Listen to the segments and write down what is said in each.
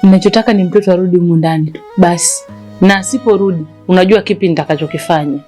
Ninachotaka ni mtoto arudi humu ndani tu basi, na asiporudi, unajua kipi nitakachokifanya.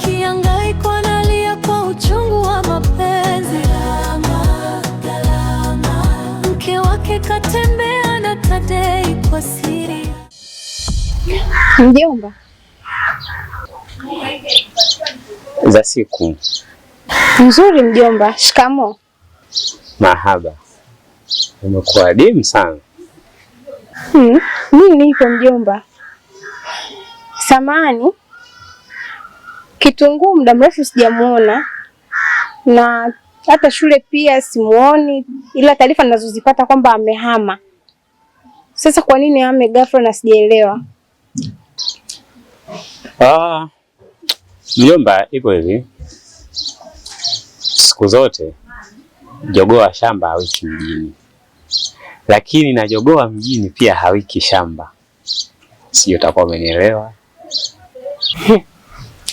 Kihangaiko analia kwa uchungu wa mapenzi. Mke wake katembea na Tadei kwa siri. Mjomba. Za siku. Nzuri mjomba. Shikamo. Mahaba. Umekuwa adimu sana. Mimi nipo mjomba. Samani, Kitunguu muda mrefu sijamuona na hata shule pia simuoni, ila taarifa ninazozipata kwamba amehama. Sasa kwa nini ame ghafla na sijaelewa? Ah, mjomba, ipo hivi, siku zote jogoo wa shamba hawiki mjini, lakini na jogoo wa mjini pia hawiki shamba. Sijui utakuwa umenielewa.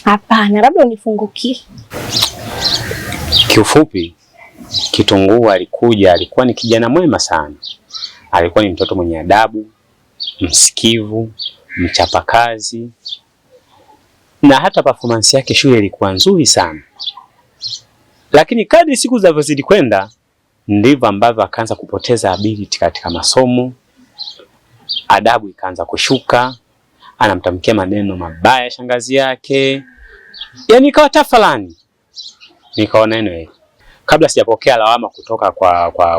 Hapana, labda unifungukie. Kiufupi, Kitunguu alikuja, alikuwa ni kijana mwema sana, alikuwa ni mtoto mwenye adabu, msikivu, mchapakazi na hata performance yake shule ilikuwa nzuri sana, lakini kadri siku zinavyozidi kwenda ndivyo ambavyo akaanza kupoteza ability katika masomo, adabu ikaanza kushuka, anamtamkia maneno mabaya shangazi yake, yaani ikawa tafalani. Nikaona anyway, kabla sijapokea lawama kutoka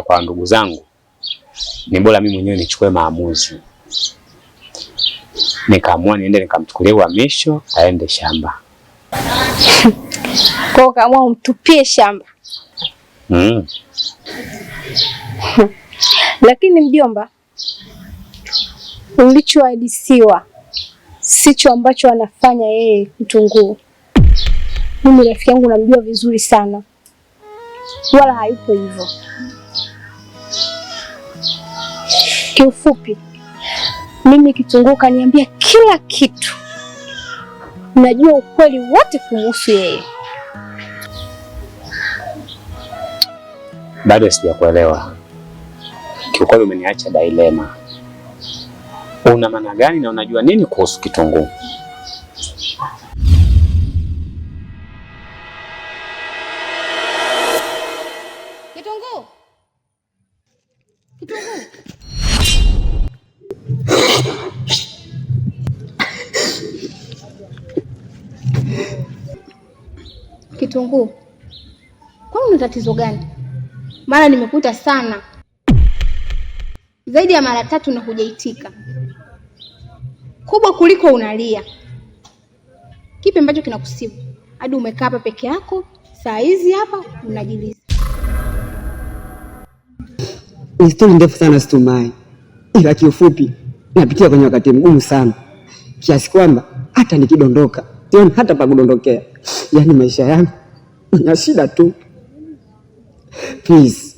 kwa ndugu zangu, ni bora mimi mwenyewe nichukue maamuzi. Nikaamua niende nikamchukulia uhamisho aende shamba. Kwa hiyo ukaamua umtupie shamba. Lakini mjomba, ulichohadisiwa sicho ambacho anafanya yeye Kitunguu. Mimi rafiki yangu namjua vizuri sana, wala hayupo hivyo. Kiufupi, mimi Kitunguu kaniambia kila kitu, najua ukweli wote kumuhusu yeye. Bado sijakuelewa kiukweli, umeniacha dilema. Una maana gani na unajua nini kuhusu Kitunguu? Kitunguu, Kitunguu. Kitunguu, kwani una tatizo gani? Maana nimekuita sana zaidi ya mara tatu na hujaitika. Kubwa kuliko unalia. Kipi ambacho kinakusibu hadi umekaa hapa peke yako saa hizi hapa unajiliza? Ni stori ndefu sana Situmai, ila kiufupi napitia kwenye wakati mgumu sana kiasi kwamba hata nikidondoka sioni hata pa kudondokea. Yaani maisha yangu ina shida tu. Please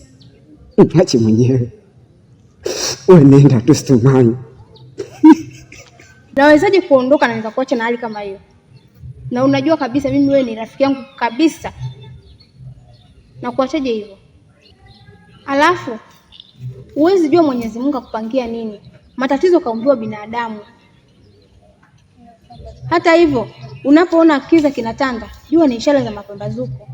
niache mwenyewe, wewe nenda tu Situmai. Nawezaje kuondoka na nikakuacha na hali kama hiyo? Na unajua kabisa mimi wewe ni rafiki yangu kabisa, na kuachaje hivyo? Alafu huwezi jua Mwenyezi Mungu akupangia nini. Matatizo kaumbiwa binadamu. Hata hivyo, unapoona kiza kinatanda, jua ni ishara za mapambazuko.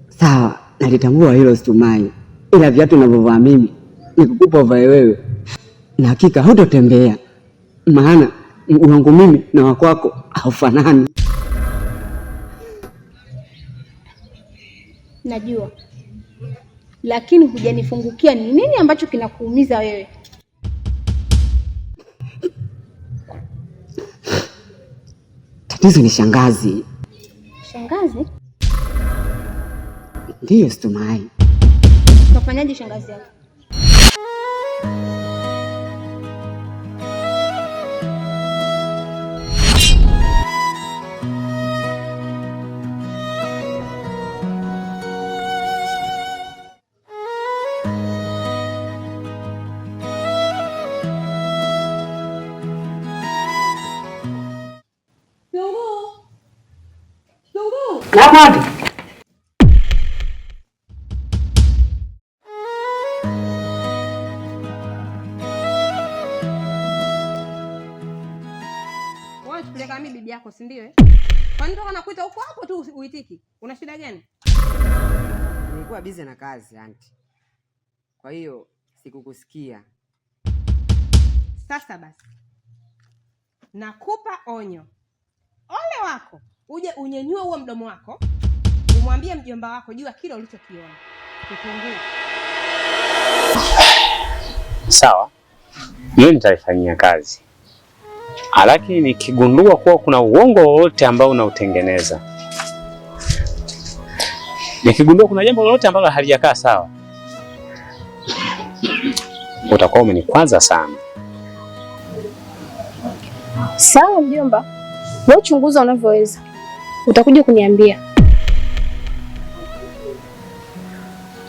Sawa, nalitambua hilo Situmai, ila viatu ninavyovaa mimi nikukupa uvae wewe, na hakika hutotembea, maana mguu wangu mimi na wa kwako haufanani. Najua, lakini hujanifungukia. Ni nini ambacho kinakuumiza wewe? Tatizo ni shangazi. Shangazi? Ndiyo Situmai. Kafanyaje shangazi yako? Unachopeleka mimi bibi yako, si ndio? Kwa nini toka nakuita huko hapo tu uitiki? Una shida gani? Nilikuwa busy na kazi anti, kwa hiyo sikukusikia. Sasa basi, nakupa onyo, ole wako uje unyenyue huo mdomo wako umwambie mjomba wako juu ya kile ulichokiona. Kitunguu. Sawa, mimi nitaifanyia kazi, lakini nikigundua kuwa kuna uongo wowote ambao unautengeneza, nikigundua kuna jambo lolote ambalo halijakaa sawa, utakuwa umenikwaza sana. Sawa mjomba, wewe chunguza unavyoweza, utakuja kuniambia.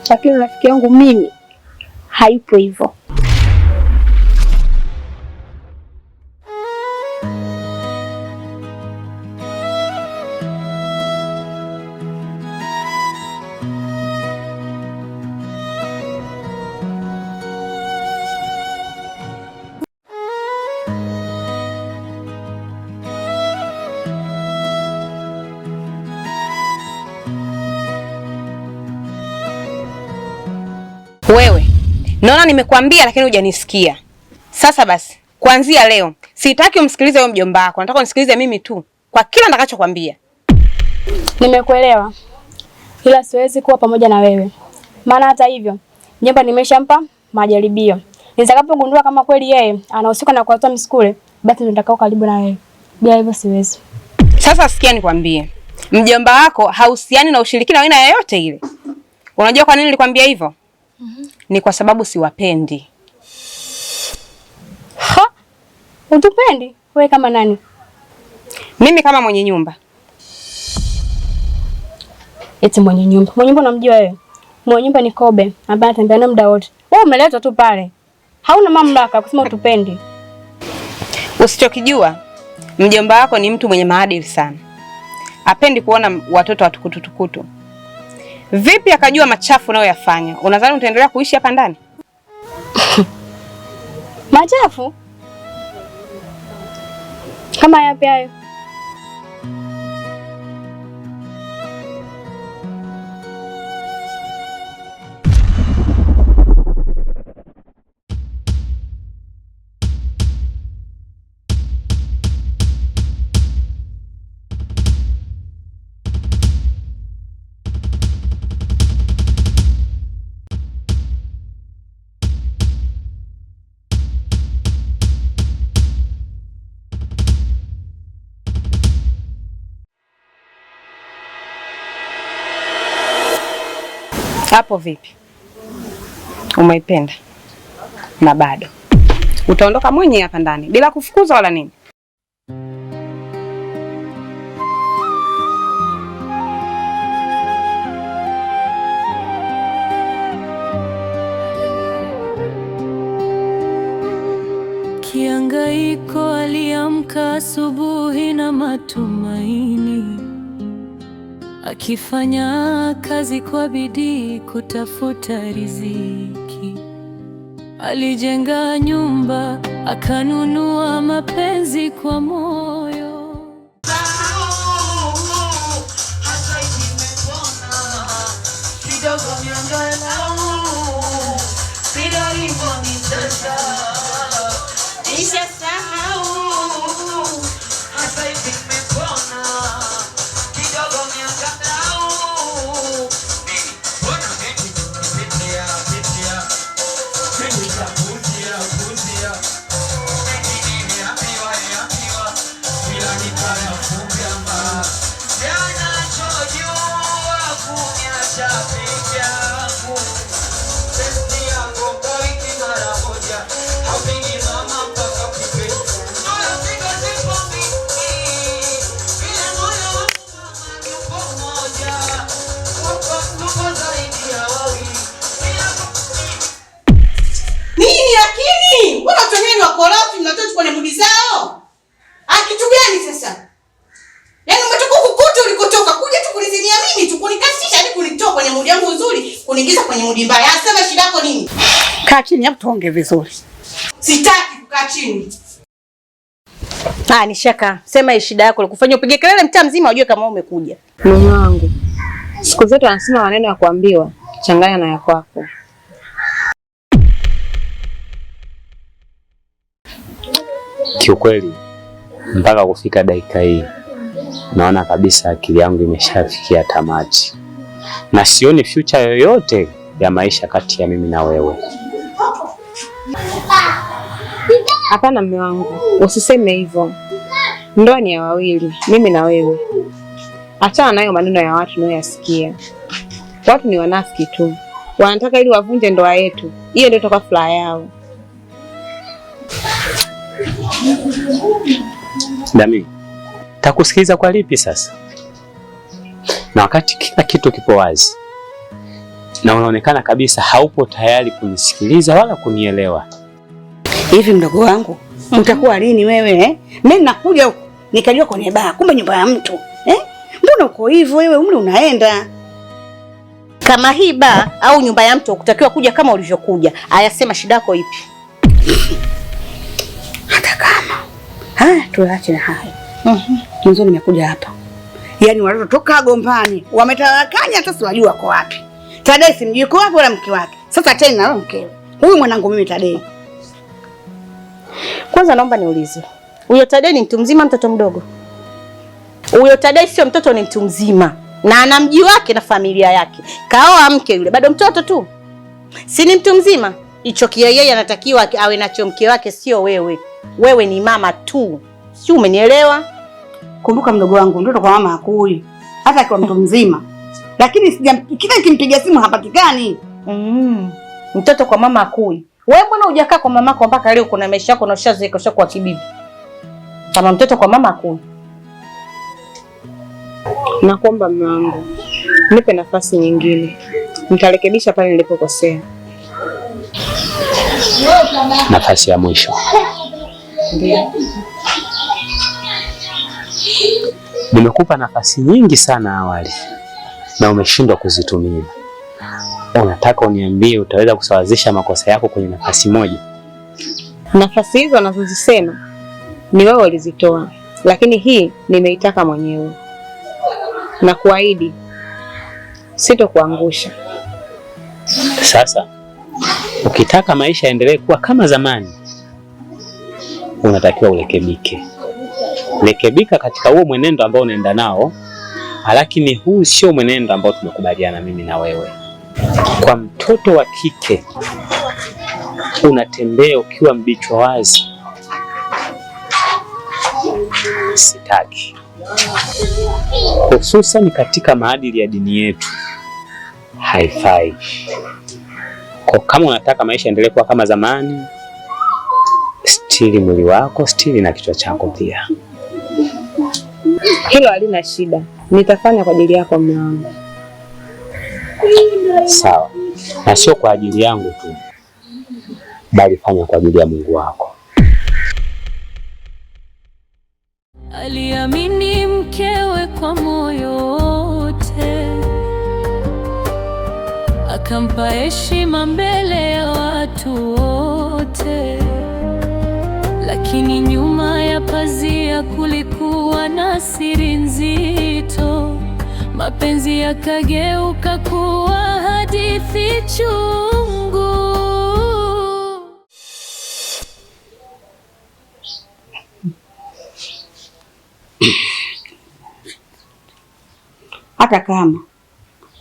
Lakini rafiki yangu mimi haipo hivyo. Wewe naona nimekuambia, lakini hujanisikia. Sasa basi, kuanzia leo sitaki umsikilize wewe mjomba wako, nataka unisikilize mimi tu kwa kila nitakachokwambia. Nimekuelewa, ila siwezi kuwa pamoja na wewe, maana hata hivyo mjomba nimeshampa majaribio. Nitakapogundua kama kweli yeye anahusika na kuwatoa misukule, basi nitakao karibu na wewe, bila hivyo siwezi. Sasa sikia nikwambie, mjomba wako hahusiani na ushirikina wa aina yoyote ile. Unajua kwa nini nilikwambia hivyo? Ni kwa sababu siwapendi. Ha! Utupendi? Wewe kama nani? Mimi kama mwenye nyumba. Eti mwenye nyumba. Mwenye nyumba unamjua wewe? Mwenye nyumba ni Kobe ambaye anatembea naye muda wote. Wewe umeletwa tu pale. Hauna mamlaka kusema utupendi. Usichokijua, mjomba wako ni mtu mwenye maadili sana. Apendi kuona watoto watukututukutu. Vipi akajua machafu unayoyafanya? Unadhani utaendelea kuishi hapa ndani? Machafu? Kama yapi hayo? Hapo vipi? Umeipenda? Na bado utaondoka mwenyewe hapa ndani bila kufukuza wala nini? Kiangaiko aliamka asubuhi na matumaini, akifanya kazi kwa bidii kutafuta riziki. Alijenga nyumba, akanunua mapenzi kwa moyo. Nini lakini? Mbona watu wengine ni wakorofi mnatoa tu kwenye mudi zao? Ah, kitu gani sasa? Yaani umetoka huku kote ulikotoka kuja tu kunizimia mimi tu kunikasisha hadi kunitoa kwenye mudi yangu nzuri kuniingiza kwenye mudi mbaya. Sema shida yako nini? Kaa chini hapo tuongee vizuri. Sitaki kukaa chini. Ah, nishaka. Sema hii shida yako ilikufanya upige kelele mtaa mzima ujue kama umekuja. Mume wangu, siku zote wanasema maneno ya kuambiwa changanya na ya kwako. Kiukweli mpaka kufika dakika hii naona kabisa akili yangu imeshafikia tamati na sioni future yoyote ya maisha kati ya mimi na wewe. Hapana mume wangu, usiseme hivyo. Ndoa ni ya wawili, mimi na wewe. Achana nayo maneno ya watu unayoyasikia. Watu ni wanafiki tu, wanataka ili wavunje ndoa yetu. Hiyo ndio itakuwa furaha yao. Dami, takusikiliza kwa lipi sasa? Na wakati kila kitu kipo wazi na unaonekana kabisa haupo tayari kunisikiliza wala kunielewa. Hivi mdogo wangu, utakuwa lini wewe eh? Mimi nakuja huku nikajua kwenye baa, kumbe nyumba ya mtu eh? Mbona uko hivyo wewe, umri unaenda. Kama hii baa au nyumba ya mtu ukutakiwa kuja kama ulivyokuja. Aya, sema shida yako ipi? Hata kama haya tuache na hayo. Mwanzo nimekuja hapa, yaani watoto toka gombani wametarakanya, hata siwajua wako wapi. Tadei simjui yuko wapi wala mke wake. Sasa tena na mkewe huyu mwanangu mimi Tadei. Kwanza naomba niulize, huyo Tadei ni mtu mzima, mtoto mdogo? Huyo Tadei sio mtoto, ni mtu mzima na ana mji wake na familia yake. Kaoa mke yule, bado mtoto tu, si ni mtu mzima? Hicho yeye anatakiwa awe nacho mke wake, sio wewe. Wewe ni mama tu, si umenielewa? Kumbuka mdogo wangu, mtoto kwa mama hakui hata akiwa mtu mzima, lakini kila nikimpigia simu hapatikani. Mtoto kwa mama akui. Wewe mbona hujakaa kwa mamako mpaka leo? Kuna maisha yako na ushazeeka, ushakuwa kibibi. Kama mtoto kwa mama akui. Nakuomba mume wangu, nipe nafasi nyingine, nitarekebisha pale nilipokosea. Nafasi ya mwisho. Nimekupa nafasi nyingi sana awali na umeshindwa kuzitumia. Unataka uniambie utaweza kusawazisha makosa yako kwenye nafasi moja? Nafasi hizo anazozisema ni wewe ulizitoa, lakini hii nimeitaka mwenyewe, na kuahidi sitokuangusha. Sasa ukitaka maisha yaendelee kuwa kama zamani, unatakiwa urekebike. Rekebika katika huo mwenendo ambao unaenda nao, lakini huu sio mwenendo ambao tumekubaliana mimi na wewe. Kwa mtoto wa kike unatembea ukiwa mbichwa wazi, sitaki, hususan katika maadili ya dini yetu haifai. Kwa kama unataka maisha yaendelee kuwa kama zamani, stili mwili wako, stili na kichwa chako pia. Hilo halina shida, nitafanya kwa ajili yako mume wangu. Sawa, na sio kwa ajili yangu tu, bali fanya kwa ajili ya Mungu wako. Aliamini mkewe kwa moyo wote, akampa heshima mbele ya watu wote. Lakini nyuma ya pazia kulikuwa na siri nzito. Mapenzi yakageuka kuwa hadithi chungu. Hata kama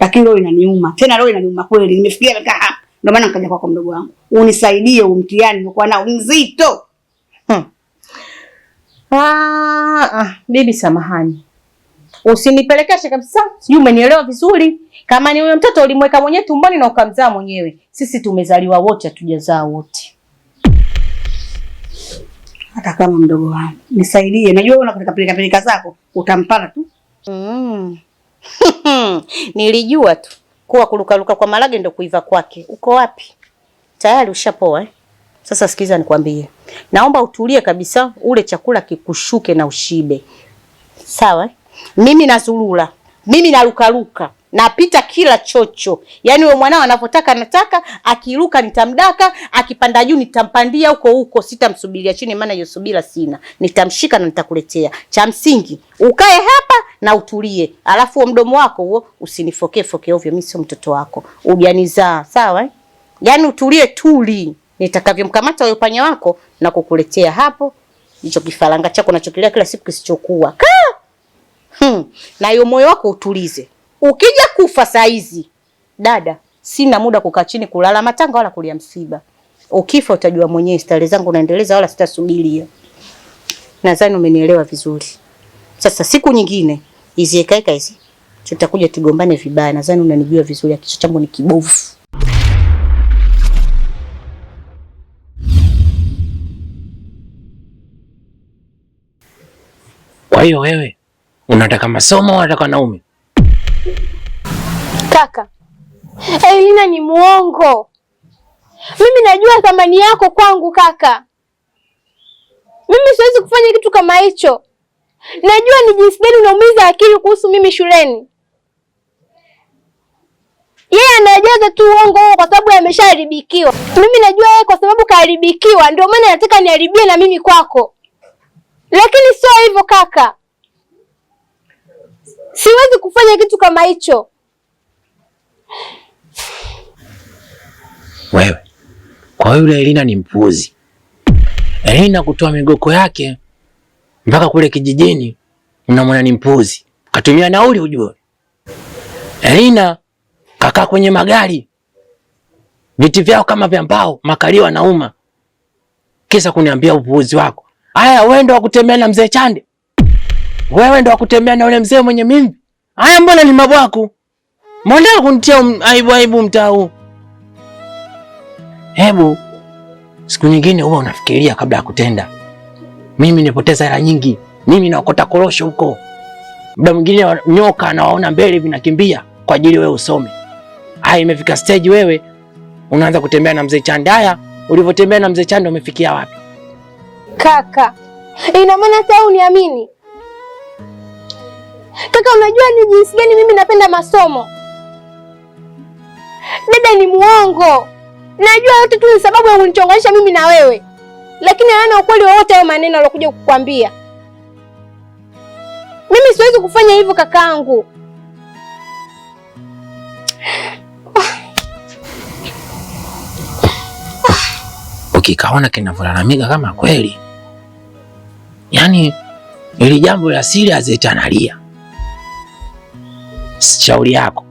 lakini roho inaniuma tena, roho inaniuma kweli. Nimefikia nikaa hapa, ndio maana nikaja kwako mdogo wangu, unisaidie umtihani nimekuwa nao mzito. Bibi samahani, usinipelekeshe kabisa, sijui umenielewa vizuri. Kama ni huyo mtoto ulimweka mwenyewe tumboni na ukamzaa mwenyewe, sisi tumezaliwa wote, hatujazaa wote. Hata kama mdogo wangu nisaidie, najua wewe katika pilika pilika zako utampata tu. Nilijua tu kuwa kurukaruka kwa marage ndo kuiva kwake. Uko wapi? Tayari ushapoa eh? Sasa sikiza nikwambie, naomba utulie kabisa, ule chakula kikushuke na ushibe, sawa eh? Mimi nazurura, mimi narukaruka, napita kila chocho. Yaani wewe mwanao anapotaka nataka, akiruka nitamdaka, akipanda juu nitampandia huko huko, sitamsubiria chini, maana hiyo subira sina. Nitamshika na nitakuletea. Cha msingi ukae hapa na utulie, alafu huo mdomo wako huo usinifokee foke ovyo, mimi sio mtoto wako, hujanizaa, sawa eh? Yaani utulie tuli, nitakavyomkamata huyo panya wako na kukuletea hapo hicho kifaranga chako nachokilia kila siku kisichokuwa ka na hiyo moyo wako utulize. Ukija kufa saa hizi dada, sina muda kukaa chini kulala matanga wala kulia msiba. Ukifa utajua mwenyewe, stare zangu naendeleza wala sitasubiria. Nadhani umenielewa vizuri. Sasa siku nyingine hizi ekaeka hizi tutakuja tugombane vibaya. Nadhani unanijua vizuri, kichwa changu ni kibovu. Kwa hiyo wewe unataka masomo au unataka wanaume? Kaka, Elina ni muongo. Mimi najua thamani yako kwangu kaka. Mimi siwezi kufanya kitu kama hicho. Najua ni jinsi gani unaumiza akili kuhusu mimi shuleni. Yeye anajaza tu uongo huo kwa sababu ameshaharibikiwa. Mimi najua yeye kwa sababu kaharibikiwa, ndio maana anataka niharibie na mimi kwako. Lakini sio hivyo kaka. Siwezi kufanya kitu kama hicho. Wewe kwa yule Elina ni mpuzi. Elina kutoa migoko yake mpaka kule kijijini, unamwona ni mpuzi, katumia nauli ujue. Elina kakaa kwenye magari, viti vyao kama vya mbao, makalio yanauma, kisa kuniambia upuuzi wako. Aya, wewe ndo wakutembea na mzee Chande, wewe ndo wakutembea na yule mzee mwenye mimbi. Aya, mbona ni mabwaku mbona kunitia aibu aibu mtaa huu? Hebu siku nyingine huwa unafikiria kabla ya kutenda. Mimi nipoteza hela nyingi, mimi naokota korosho huko, muda mwingine nyoka nawaona mbele vinakimbia kwa ajili wewe usome. Haya, imefika stage wewe unaanza kutembea na mzee Chande. Haya, ulivyotembea na mzee Chande umefikia wapi? Kaka, ina maana hata uniamini? Kaka, unajua ni jinsi gani mimi napenda masomo. Dada ni muongo. Najua yote tu ni sababu ya kunichonganisha mimi na wewe, lakini hayana ukweli wowote hayo maneno alokuja kukwambia. Mimi siwezi kufanya hivyo kakaangu. Ukikaona kinavyolalamika kama kweli, yaani ili jambo la siri azitanalia. Shauri yako.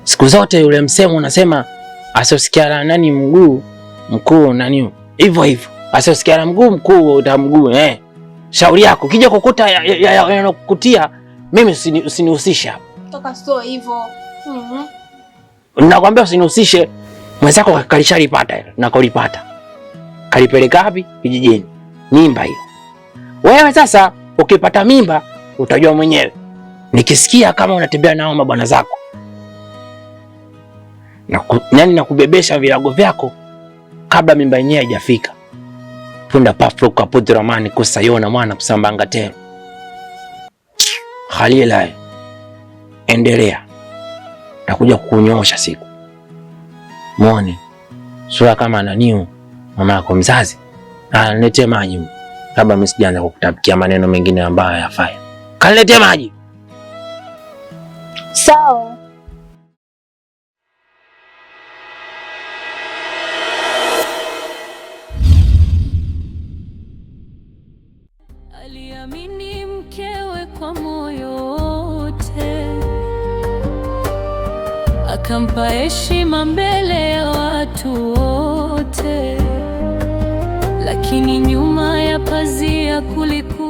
Siku zote yule msemo unasema asosikia nani mguu mkuu nani hivyo hivyo, asosikia mguu mkuu uta mguu eh. Shauri yako kija kukuta yanakukutia, mimi usinihusishe hapo. Toka sio hivyo. Nakwambia usinihusishe. Mwenzako kalishalipata hilo na kulipata, kalipeleka wapi? Kijijini. Mimba hiyo. Wewe sasa ukipata mimba utajua mwenyewe. Nikisikia kama unatembea nao mabwana zako na nakubebesha virago vyako kabla mimba yenyewe haijafika. Punda pafruka putramani kusayona mwana kusambanga tena. Khalila, endelea, nakuja kukunyoosha siku. Muone sura kama naniu mama yako mzazi. Ah, niletee maji. Labda mimi sijaanza kukutapikia maneno mengine ambayo hayafai. Kaniletee maji. Sawa. Aliamini mkewe kwa moyo wote, akampa heshima mbele ya watu wote, lakini nyuma ya pazia kulikuwa